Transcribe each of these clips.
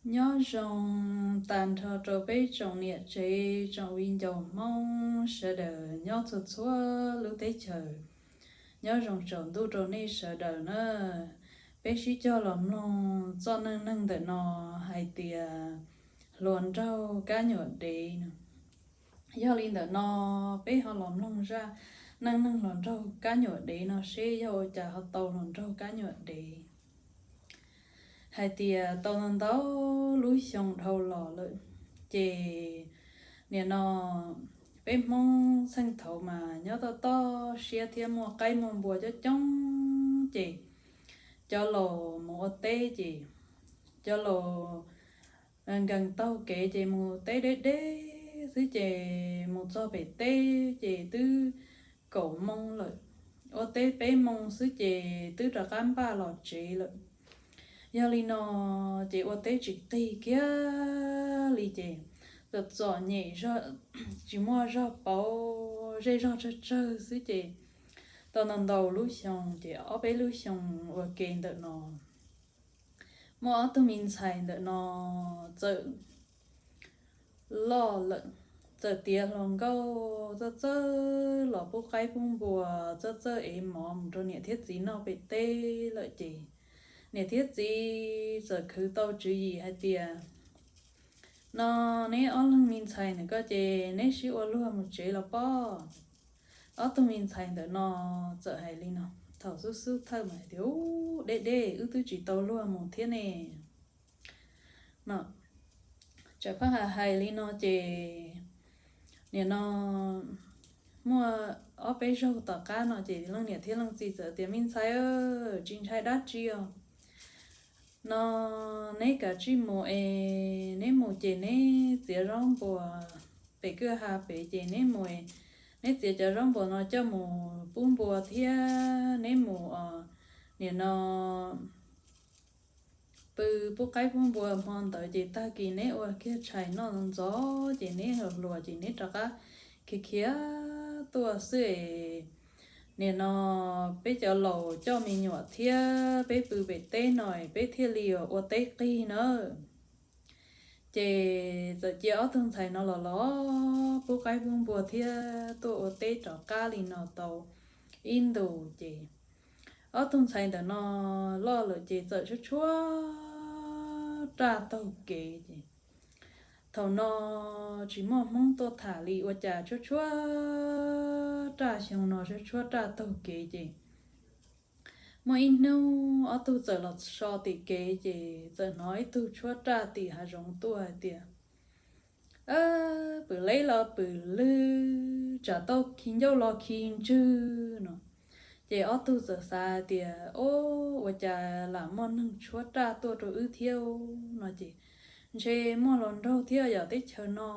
Nyob zoo tas nrho rau peb tsoom niam tsev tsoom viv ncaus Hmoob sawv daws nyob txhua txhua lub teb chaws. Nyob zoo tsaus ntuj rau nej sawv daws na. Peb sib cog los mloog txoj neej neeg ntawm no hais tias hluas nraug kab nyuam dev no. Yog li ntawm no, peb ho los mloog zaj neej neeg hluas nraug kab nyuam dev no seb yog ua cas ho tau hluas nraug kab nyuam dev. Hais tias tau ntau ntau lub xyoo dhau los lawm, ces nim no peb Hmoob txheej thaud mas nyob toj toj siab thiab muaj qaib muaj npua coob coob, ces cov laus mus ua teb ces cov laus nkees taug kev ces mus teb deb deb xwb ces mus txog pem teb ces twb kaum moo lawm, ua teb peb moo xwb ces twb rov qab npaj los tsev lawm. Yog li no ces ua teb tsis qig kiag li ces txom txom nyem, tsis muaj zog pauv, zej zog tsawg tsawg xwb ces tau ntau ntau lub xyoo ces ob peb lub xyoo ua ke ntawm no muaj ob tug me ntxhais ntawm no txawm loj lawm, txawm tiav hluas nkauj txawj txawj los pub qaib pub npua, txawj txawj ev mov mus rau niam thiab txiv noj pem teb lawm ces niam thiab txiv txawm khwv tau tswv yim hais tias, no neb ob leeg me ntxhais ntawm ko ces neb sib ua luag mus tsev los pob. Ob tug me ntxhais ntawm no txawm hais li no, thaum xub xub thawj mas hais tias, u, deb deb wb twb tsis tau luag mus thiab ne. No, txawm pheej hais hais li no ces nim no muaj ob peb zaug tom qab no ces leej niam thiab leej txiv txawm tias, me ntxhais, tsis ntshai dab tsi os. No neb kav tsij mus es neb mus ces neb txiav zaub npua pem kwj ha pem ces neb mus, neb txiav cov zaub npua no coj mus pub npua thiab neb mus nim no pw pub qaib pub npua hmo ntawd ces tag kis neb ua kiag tshais noj ntxov ces neb hluas hluas ces neb rov qab khiav khiav tuaj xwb es nim no peb cov laus coj me nyuam thiab peb pw pem teb no peb thiaj li ua teb qig na. Ces txawm cia ob tug ntxhais no los los pub qaib pub npua thiab tuaj ua teb rov qab li no tau ib ntus ces ob tug ntxhais ntawm no loj lawm ces txawm tshuab tshuab raj taug kev ces thaum no tsis muaj Hmoob tuaj tham li ua cas tshuab tshuab raj xyoo no tshuab tshuab raj taug kev ces muaj ib hnub ob tug txawm los so tim kev ces txawm hnov ib tug tshuab raj tim hav zoov tuaj hais tias, pwm leb los pwm lwg, tsam tau khi ncauj los khi ntswg no. Ces ob tug txawm xav hais tias, o, ua cas lam muaj neeg tshuab raj tuaj rau wb thiab no ces ntshe muaj hluas nraug thiab yog teb chaws no.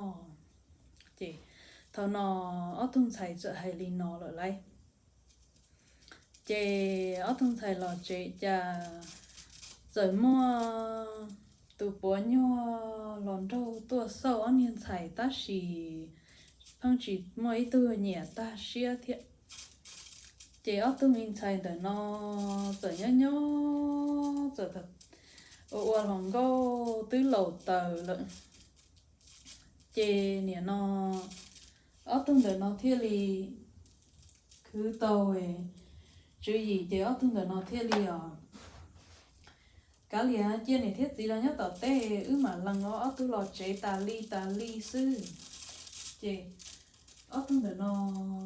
Ces thaum no ob tug ntxhais txawm hais li no lawm lauj. Ces ob tug ntxhais los tsev cas txawm muaj tus puav nyuag hluas nraug tuaj xauj ob niag ntxhais tab sis pheej tsis muaj ib tug nyiam tag siab thiab. Ces ob tug me ntxhais ntawm no txawm nyob nyob txawm ua ua hluas nkauj twb laus taws lawm. Ces nim no ob tug ntawm no thiaj li khwv tau tswv yim ces ob tug ntawm no thiaj li os, kav liam cia niam thiab txiv los nyob tom tej, wb mam lees ob tug los tsev tas li tas li xwb. Ces ob tug ntawm no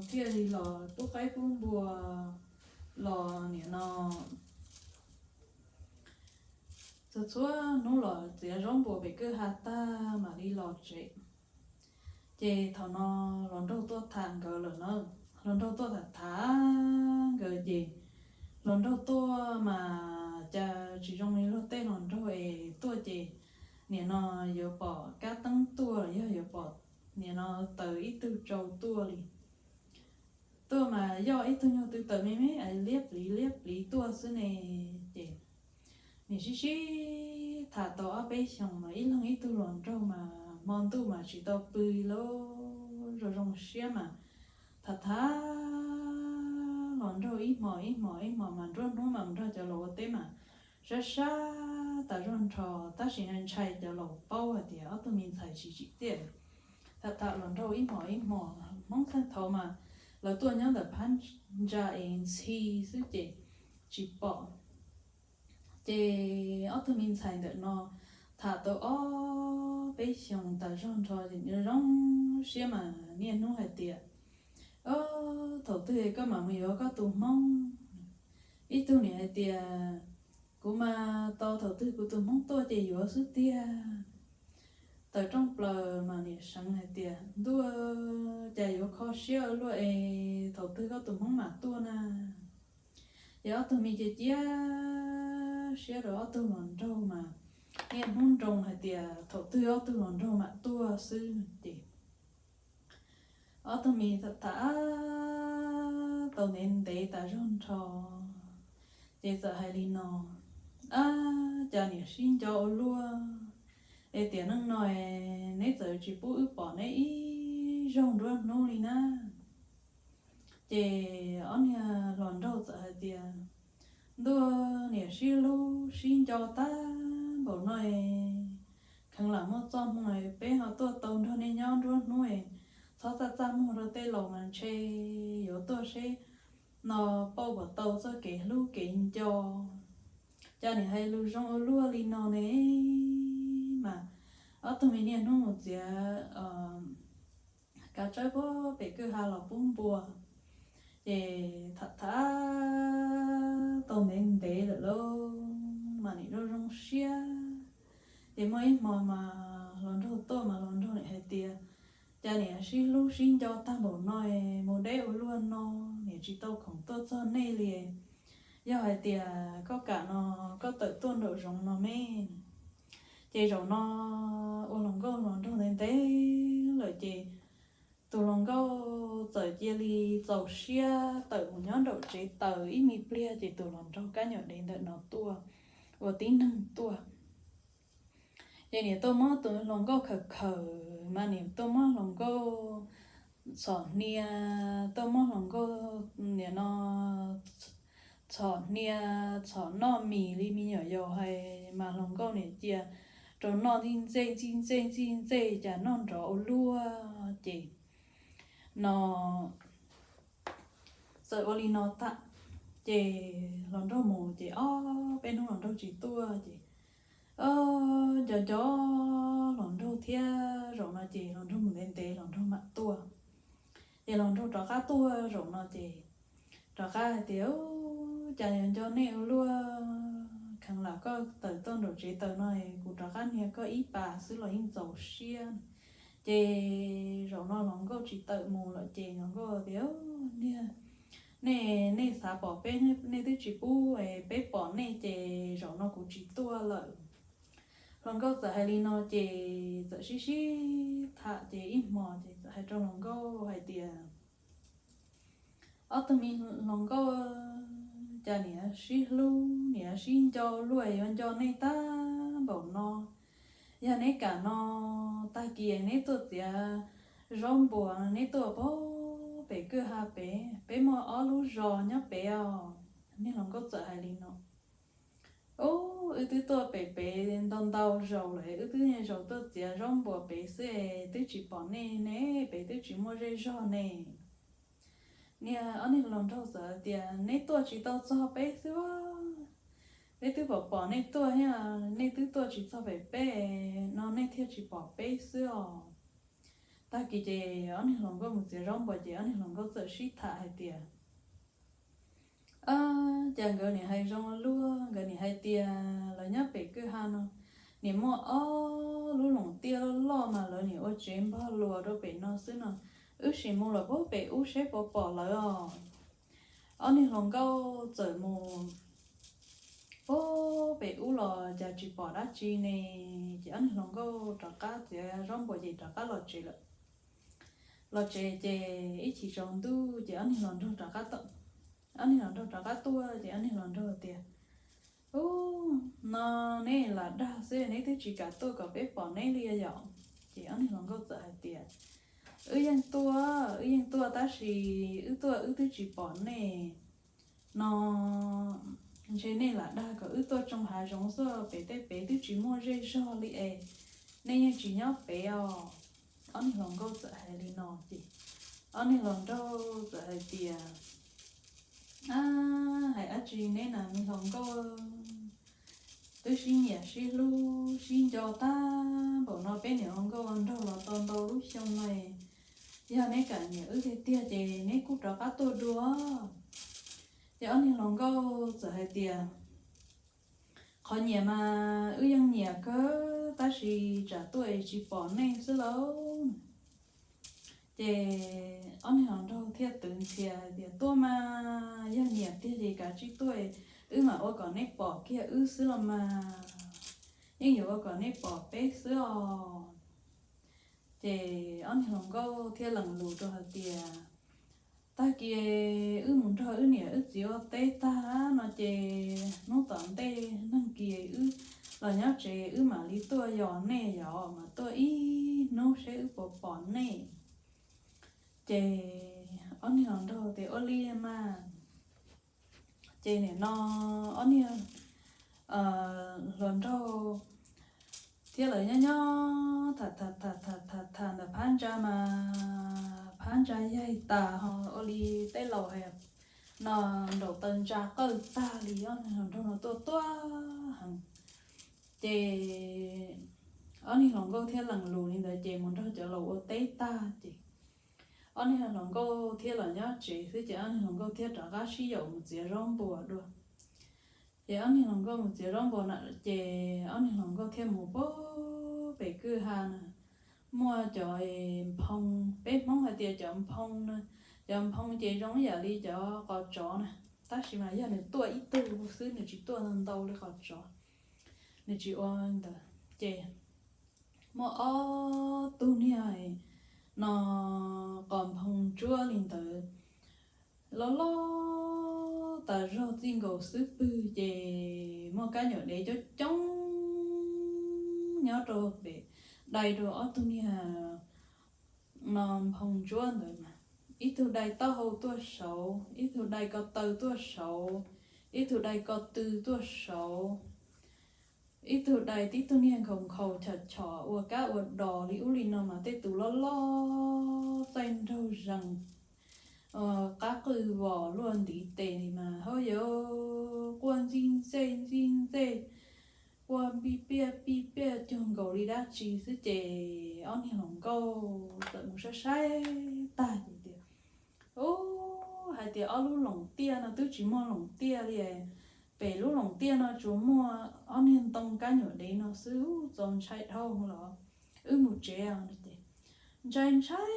thiaj li los pub qaib pub npua los nim no txhua txhua hnub los txiav zaub npua pem kwj ha tag mam li los tsev. Ces thaum no hluas nraug tuaj tham nkawd lawm na. Hluas nraug tuaj tham tham nkawd ces hluas nraug tuaj mas cas tsis zoo li luag tej hluas nraug es tuaj ces nim no yuav pom kab teeb tuaj los yog yuav pom nim no taws ib tug tsau tuaj li. Tuaj mas yog ib tug nyuag tw tawm me me es liab pliv liab pliv tuaj xwb ne. Ces nim sib sib tham tau ob peb xyoos mas ib leeg ib tug hluas nraug mas hmo ntuj mas tsis tau pw li, zoo zoo siab mas tham tham hluas nraug ib hmos ib hmos ib hmos mas nruab hnub mas mus nrog cov laus ua teb mas sab sab tas zog. nrho, tab sis ntshai cov laus paub hais tias ob tug me ntxhais tsis tsim txiaj. Tham tham hluas nraug ib hmos ib hmos, Hmoob thaum ub mas lawv tuaj nyob ntawm phab ntsa es ntxhi xwb ces tsis pom. Ces ob tug me ntxhais ntawm no tham tau ob peb xyoos tas zog nrho ces zoo siab mas niaj hnub hais tias, Ob, thaum twg koj mam mus yuav koj tus hmoob? Ib tug niam hais tias, Kuv mas tos thaum twg kuv tus hmoob tuaj ces yuav xwb tiag. Tawm rooj plaws mas niam seev hais tias, Ntuj, cas yuav kho siab ua luaj es thaum twg koj tus hmoob mam tuaj na? Ces ob tug me cia cia siab rau ob tug hluas nraug mas niaj hnub nroo hais tias thaum twg ob tug hluas nraug mam tuaj xwb ces ob tug me tham tham tau ntev ntev tas zog nrho ces txawm hais li no, Ab, cas niam sib nco ua luaj es tiam neej no neb txawm tsis pub wb pom neb ib zaug nruab hnub li na? Ces ob niag hluas nraug txawm hais tias, Ntuj, niam sib hlub sib nco tag npaum no, kheev lam muaj txoj hmoo peb ho tuaj tau nrog nej nyob nruab hnub, txhob txaj txaj muag rau tej laus mas ntshe yuav tuaj seb no pauj puas tau txoj kev hlub kev nco. Cas niam hais lus zoo ua luaj li no ne? Mas ob tug me niaj hnub mus txiav kav tsawb puag pem kwj ha los pub npua, ces tham tham tau ntev ntev lawm lauj mas nim zoo zoo siab. Ces muaj ib hmo mas hluas nraug tuaj mas hluas nraug nim hais tias, Cas niam sib hlub sib nco tag npaum no, mus deb ua luaj no, niam tsis tau khoom tuaj txog nej li. Yog hais tias koj kam no, koj tawm tuaj nraum zoov no me. Ces zaum no ua hluas nkauj hluas nraug ntev ntev lawm ces tus hluas nkauj txawm cia li txaus siab tawm mus nyob nraum tsev taws ib me pliag ces tus hluas nraug kab nyuam dev ntawm no tuaj ua tib neeg tuaj. Ces niam tuaj muab tus hluas nkauj khawm khawm mas niam tuaj muab hluas nkauj txhom hnia, tuaj muab hluas nkauj nim no txhom hnia, txhom noj mis li me nyuam yaus hais mas hluas nkauj niam cia rau noj ntxij ntxej ntxij ntxej ntxij ntxej cas noj nrov ua luaj ces no txawm ua li no tag. Ces hluas nraug mus ces ob peb hnub hluas nraug tsis tuaj ces nco nco hluas nraug thiab zaum no ces hluas nraug mus ntev ntev hluas nraug mam tuaj. Ces hluas nraug rov qab tuaj zaum no ces rov qab hais tias, Cas nco nco nej ua luaj, kheev lam koj tawm tuaj nraum tsev taws no kuv rov qab hnia koj ib pas xwb los yeej txaus siab. Ces zaum no hluas nkauj tsis tawm mus lawm ces hluas nkauj tias, Niag, nej, nej xav pom peb, nej twb tsis pub peb pom nej ces zaum no kuv tsis tuaj lawm. Hluas nkauj txawm hais li no ces txawm sib sib tham ces ib hmo ces txawm hais rau hluas nkauj hais tias, Ob tug me hluas nkauj, cas niam sib hlub niam sib nco luaj yuav nco nej tag npaum no. Yog neb kam no, tag kis neb tuaj txiav zaub npuas neb tuaj pem kwj ha pem, peb muaj ob lub zos nyob pem os. Niag hluas nkauj txawm hais li no, Ub, wb twb tuaj pem pem ntau ntau zaus lawm, wb twb niaj zaus tuaj txiav zaub npuas pem xwb, twb tsis pom nej ne, pem twb tsis muaj zej zog ne. Niag, ob niag hluas nraug txawm tias, Neb tuaj tsis tau txog peb xwb, peb twb pom pom nej tuaj thiab, nej twb tuaj tsis txog pem peb no nej thiaj tsis pom peb xwb os. Tag kis ces ob niag hluas nkauj mus txiav zaub npuas ces ob niag hluas nkauj txawm sib tham hais tias, Ab, cas nkawd nim hais zoo ua luaj, nkawd nim hais tias lawv nyob pem kwj ha no nim muaj ob lub loos tiaj loj loj mas lawv nim ua tsev npog luas rau pem no xwb no, wb sim mus los puag pem ub seb puas pom lawv os. Ob niag hluas nkauj txawm mus puag pem ub los cas tsis pom dab tsi ne, ces ob niag hluas nkauj rov qab txiav zaub npuas ces rov qab los tsev lawm. Los tsev ces ib chim tsaus ntuj ces ob niag hluas nraug rov qab, ob niag hluas nraug rov qab tuaj ces ob niag hluas nraug tias, Ub, no neb lam dag xwb, neb twb tsis kam tuaj kom peb pom neb li yom. Ces ob niag hluas nkauj txawm hais tias, Wb yeej tuaj, wb yeej tuaj tab sis wb tuaj wb twb tsis pom nej no, ntshe nej lam dag kom wb tuaj tsoo hav zoov xwb, pem tej pem twb tsis muaj zej zog li es nej yeej tsis nyob pem os. Ob niag hluas nkauj txawm hais li no ces ob niag hluas nraug txawm hais tias, Ab, hais dab tsi neb na me hluas nkauj, twb sib nyiam sib hlub sib nco tag npaum no peb niam hluas nkauj ua nraug los tau ntau lub xyoo no, yog neb kam nyiam wb tiag tiag ces neb kuj rov qab tuaj dua. Ces ob niag hluas nkauj txawm hais tias, Qhov nyiam mas wb yeej nyiam kawg tab sis tsam tuaj es tsis pom nej xwb lauj. Ces ob niag hluas nraug thiaj twv ntxhias hais tias, Tuaj mas, yog nyiam tiag ces kav tsij tuaj, wb mam ua kom nej pom kiag wb xwb los mas, yeej yuav ua kom nej pom peb xwb os. Ces ob niag hluas nkauj thiaj lees lus rau hais tias, Tag kis wb mus nrog wb niam wb txiv ua teb tag no ces hnub tom ntej neeg kis wb los nyob tsev wb mam li tuaj yos nej, yog mam tuaj ib hnub seb wb puas pom nej. Ces ob niag hluas nraug tias, Ua li mas. Ces nim no ob niag hluas nraug thiab lawv nyob nyob tham tham tham tham tham tham ntawm phab ntsa mas phab ntsa yaig tas ho ua li tej laus hais no, nraum taw ntsa qawj tag li, ob niag hluas nraug no tuaj tuaj heev. Ces ob niag hluas nkauj thiaj lees lus li ntawd ces mus nrog cov laus ua teb tag ces ob niag hluas nkauj thiaj los nyob tsev xwb ces ob niag hluas nkauj thiaj rov qab sib yaum mus txiav zaub npua dua. Ces ob niag hluas nkauj mus txiav zaub npua na ces ob niag hluas nkauj thiaj mus puag pem kwj ha na, muaj cov nphoo, peb Hmoob hais tias cov nphoo na, cov nphoo ces zoo ib yam li cov qos tsov na, tab sis mas yog nws tuaj ib tug xwb, nws tsis tuaj ntau li qos tsov, nws tsis ua ntawd. Ces muaj ob tug niag no qos nphoo ntsuab li ntawd, loj loj tas zog txij nkaus xub pwg ces muaj kab nyuam dev coob coob nyob rau pem dai rau ob tug niag no nphoo ntsuab ntawd mas, ib tug dai taub hau tuaj saud, ib tug dai ko taw tuaj saud, ib tug dai ko tw tuaj saud, ib tug dai tib tug niag nkhaus nkhaus chom chom ua kab ua dos li ub li no mas tej tus loj loj txaij nraug zees qab qwj vos luaj ntiv tes li mas hauj yauv quaj ntxij ntxej ntxij ntxej, quaj pij piaj pij piaj cuag nkaus li dab tsi xwb ces ob niag hluas nkauj txawm mus saib saib tag ces tias, Ub, hais tias ob lub loos tiaj no twb tsis muaj loos tiaj li, pem lub loos tiaj no tsuas muaj ob niag ntoo kab nyuam dev no xwb, txaus ntshai dhau los wb mus tsev os. Ces ntshai ntshai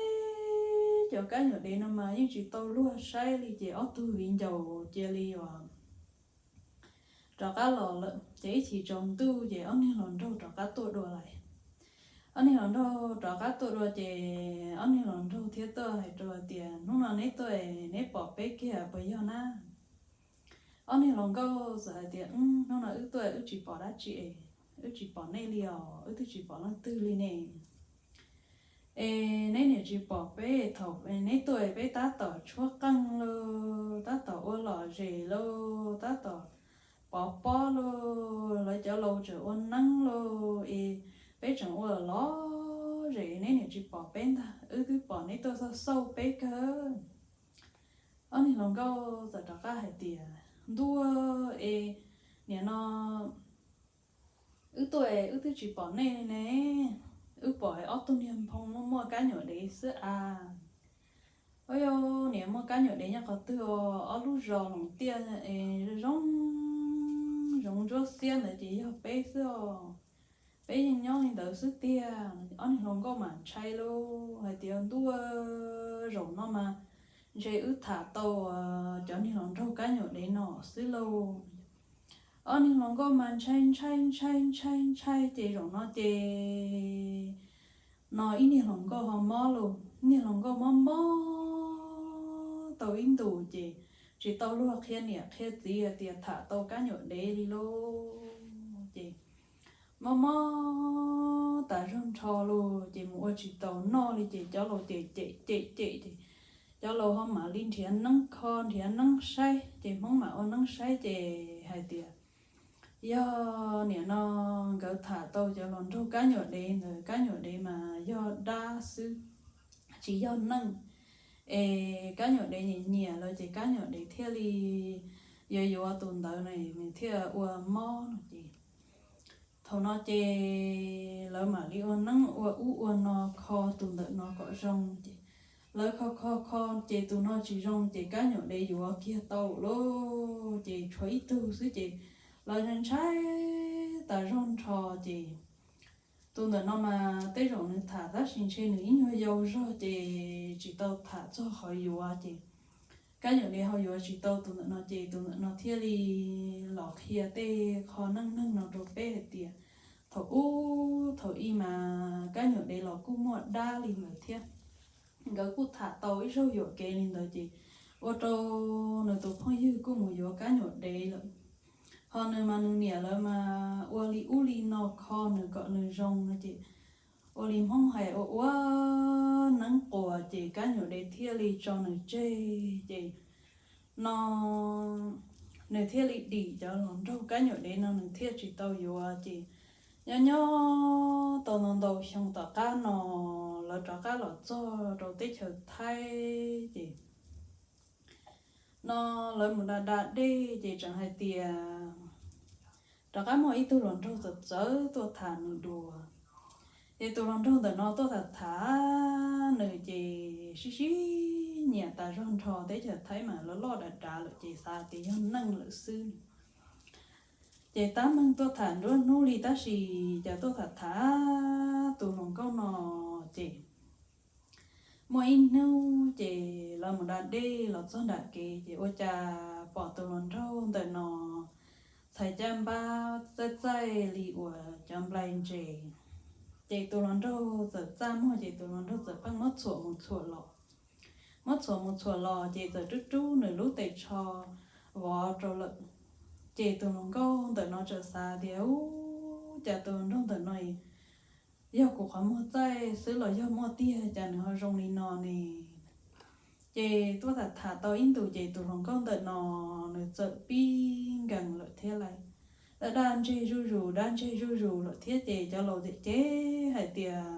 cov kab nyuam dev no mas yeej tsis tau luag saib li ces ob tug viv ncaus cia li uas rov qab los lawm ces ib chim tsaus ntuj ces ob niag hluas nraug rov qab tuaj dua lawm. Ob niag hluas nraug rov qab tuaj dua ces ob niag hluas nraug thiaj tuaj hais rau tias, Hnub no neb tuaj neb pom peb kiag puas yog na? Ob niag hluas nkauj txawm hais tias, Hnub no wb tuaj wb tsis pom dab tsi es, wb tsis pom nej li os, wb twb tsis pom leej twg li ne. Es neb niam tsis pom peb, thaum neb tuaj peb tab tom tshuab qeej lauj, tab tom ua lom zem lauj, tab tom pov pob lauj, lawv cov laus tseem ua neeb lauj, es peb tseem ua lom zem, neb niam tsis pom peb ntag, wb twb pom neb tuaj xauj xauj peb kawg. Ob niag hluas nkauj txawm rov qab hais tias, Ntuj, es nim no wb tuaj es wb twb tsis pom nej li ne, wb pom ob tug niag nphoo muaj kab nyuam dev xwb as. Ua yog niam muaj kab nyuam dev nyob qhov twg os, ob lub zos loos tiaj es zoo zoov ntsuab xiab ntawd ces yog peb xwb os. Peb yeej nyob li ntawd xwb tiag. Ob niag hluas nkauj mam ntshai lauj, hais tias, Ntuj, zaum no mas ntshe wb tham tau cov niag hluas nraug kab nyuam dev no xwb lauj. Ob niag hluas nkauj mas ntshai ntshai ntshai ntshai ntshai ces zaum no ces no ib niag hluas nkauj ho mob lauj, niag hluas nkauj mob mob tau ib ntus ces tsis tau luag qhia niam qhia txiv tias tham tau kab nyuam dev li lauj. Ces mob mob tas zog nrho lauj, ces mus ua tsis tau noj li ces cov laus ces cem cem cem ces cov laus ho mam li nrhiav neeb kho nrhiav neeb saib, ces Hmoob mam ua neeb saib ces hais tias yog nim no nkawd tham tau cov hluas nraug kab nyuam dev ntawd, kab nyuam dev mas yog dab xwb, tsis yog neeg. Es kab nyuam dev nyiam nyiam lawm ces kab nyuam dev thiaj li yuav yuav tus ntawd na, nws thiaj ua mob no ces thaum no ces lawv mam li ua neeb ua ub ua no kho tus ntawm no kom zoo ces lawv kho kho kho ces tus no tsis zoo ces kab nyuam dev yuav kiag tau lawm ces tshuav ib tug xwb ces lawv ntshai tas zog nrho ces tus ntawm no mas tej zaum nws tham tab sis ntshe nws ib nyuag yau zog ces tsis tau tham txog qhov yuav ces kab nyuam dev ho yuav tsis tau tus ntawm no ces tus ntawm no thiaj li los qhia tej qho neej neeg no rau peb hais tias thaum ub thaum ub mas kab nyuam dev los kuj muaj dab li ntawd thiab. Nkawd kuj tham tau ib zaug yuam kev li ntawd ces ua rau nws tus phooj ywg kuj mus yuav kab nyuam dev lawm. Ho nws mas nws niam lawv mas ua li ub li no kho nws kom nws zoo no ces ua li Hmoob hais ua ua neeb quas ces kab nyuam dev thiaj li tso nws tseg ces no nws thiaj li dim cov hluas nraug kab nyuam dev no nws thiaj tsis tau yuav ces nyob nyob tau ntau ntau xyoo tom qab no lawv rov qab los txog rau teb chaws Thaib ces no lawv mus da da dej ces tseem hais tias rov qab muaj ib tug hluas nraug txawv txawv tuaj tham nws dua. Ces tus hluas nraug ntawm no tuaj tham tham nws ces sib sib nyiam tas zog nrho, teb chaws Thaib mas lawv loj dav dav lawm ces xav tias yog neeg lawm xwb. Ces tab meeg tuaj tham nruab hnub li tab sis cas tuaj tham tham tus hluas nkauj no ces muaj ib hnub ces lawv mus da dej los txog nram kev ces ua cas pom tus hluas nraug ntawm no txhais caj npab txaij txaij li uas cov nplai ntses. Ces tus hluas nraug txawm txaj muag ces tus hluas nraug txawm pheej muab txhuam mus txhuam los, muab txhuam mus txhuam los ces txawm rub rub nws lub tes tsho vov rau lawm. Ces tus hluas nkauj ntawm no txawm xav tias, Ub, cas tus hluas nraug ntawm no yog kuv qhov muag txaij xwb los yog muaj tiag cas nws ho zoo li no ne? Ces tuaj tham tham tau ib ntus ces tus hluas nkauj ntawm no nws txawm pib nkees lawm thiab lauj. Daj daj ntseg zuj zus, daj ntseg zuj zus lawm thiab ces cov laus cem cem hais tias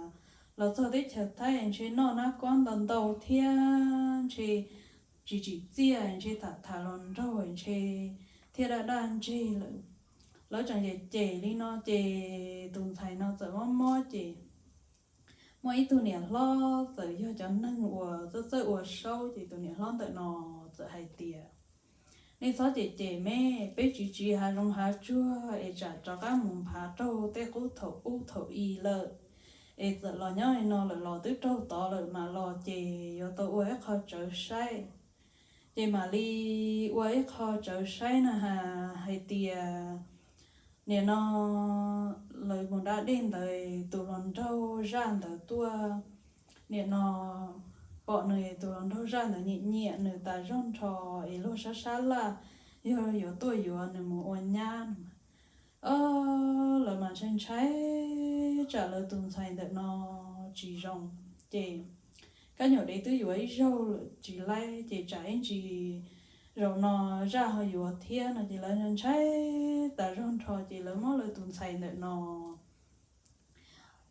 los txog teb chaws Thaib ntshe noj nab kuab ntau ntau thiab ntshe tsis tsim txiaj, ntshe tham tham hluas nraug ntshe thiaj daj daj ntseg lawm. Lawv tseem cem cem li no ces tus ntxhais no txawm mob mob ces muaj ib tug niam hlob txawm yog cov neeg uas txawj txawj ua saub ces tus niam hlob ntawm no txawm hais tias, Nej txhob cem cem me, peb tsiv tsiv hav zoov hav tsuag es tsam rov qab mus nphav raug tej qub thaum ub thaum i lawm, es txawm los nyob li no lawm los twb raug tod lawm mam los ces yuav tau ua ib qho tsawv saib. Ces mam li ua ib qho tsawv saib na has hais tias nim no lawv mus da dej ntawd tus hluas nraug zaj ntawd tuaj, nim no pom nws tus hluas nraug zaj ntawd nyiam nyiam nws tas zog nrho es luag sab sab laj, yog yuav tuaj yuav nws mus ua nyab no. Lawv mas ntshai ntshai tsam lawv tus ntxhais ntawm no tsis zoo, ces kab nyuam dev twb yuav ib zaug lawm tsis laib ces tsam ib ntsis zaum no zaj ho yuav thiab no ces lawv ntshai tas zog nrho ces lawv muab lawv tus ntxhais ntawm no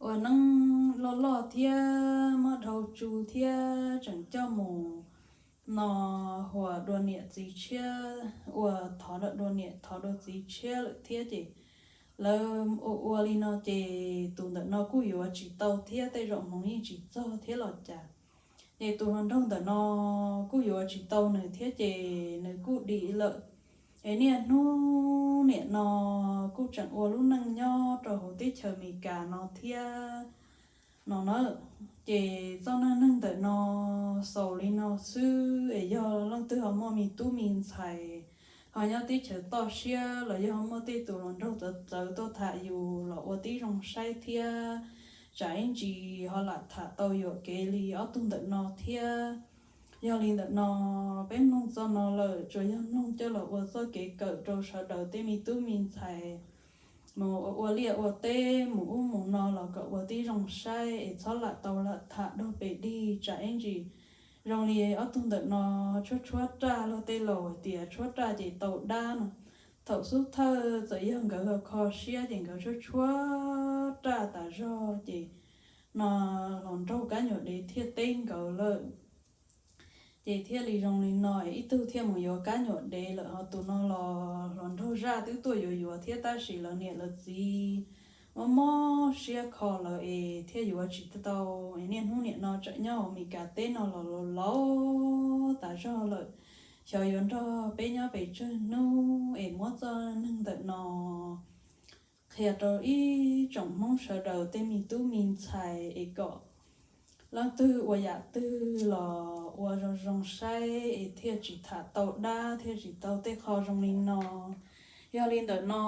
ua neeb loj loj thiab muab dhau tsu thiab tseem coj mus no huas dua niam txiv tshiab, ua thov dua niam thov dua txiv tshiab lawm thiab ces lawv ua ua li no ces tus ntawm no kuj yuav tsis tau thiab tej zaum hmoov yeej tsis txog thiab los cas. Ces tus hluas nraug ntawm no kuj yuav tsis tau nws thiab ces nws kuj dim lawm. Es niaj hnub nim no kuj tseem ua lub neej nyob rau hauv teb chaws Amelikas no thiab no na. Ces txoj neej neeg ntawm no xaus li no xwb es yog leej twg ho muaj me tub me ntxhais ho nyob teb chaws toj siab los yog ho muaj tej tus hluas nraug txawv txawv tuaj tham yus los ua tib zoo saib thiab, tsam ib ntsis ho lam tham tau yuam kev li ob tug ntawm no thiab. Yog li ntawm no peb mloog txoj no lawm tsuas yog mloog coj los ua txoj kev kawm rau sawv daws tej me tub me ntxhais mus ua liaj ua teb mus ub mus no los kom ua tib zoo saib es txhob lam tau lam tham dog pes dig tsam ib ntsis zoo li ob tug ntawm no tshuab tshuab raj, luag tej laus hais tias tshuab raj ces tau dab no. Thaum xub thawj txawm yog nkawd ho kho siab ces nkawd tshuab tshuab raj tas zog ces no hluas nraug kab nyuam dev thiaj teb nkawd lawm. Ces thiaj li zoo li no, ib tug thiaj mus yuav kab nyuam dev lawm, ho tus no los hluas nraug zaj twb tuaj yuav yuav thiab tab sis lawv niam lawv txiv mob mob siab kho lawv es thiaj yuav tsis tau. Es niaj hnub niam no tseem nyob hauv Meskas teb no los laus laus tas zog lawm, xyov yuav nrog peb nyob pes tsawg hnub es muab txoj neeg ntawm no qhia rau ib tsoom Hmoob sawv daws tej me tub me ntxhais es kom leej twg ua yam twg los ua zoo zoo saib es thiaj tsis tham tau dab thiaj tsis tau tej qho zoo li no. Yog li ntawm no,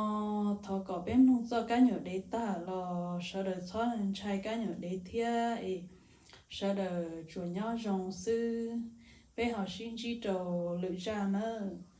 thov kom peb mloog txoj kab nyuam dev tag los sawv daws txhob ntshai kab nyuam dev thiab es sawv daws tsuas nyob zoo xwb. Peb ho sib ntsib rau lwm zaj nawb.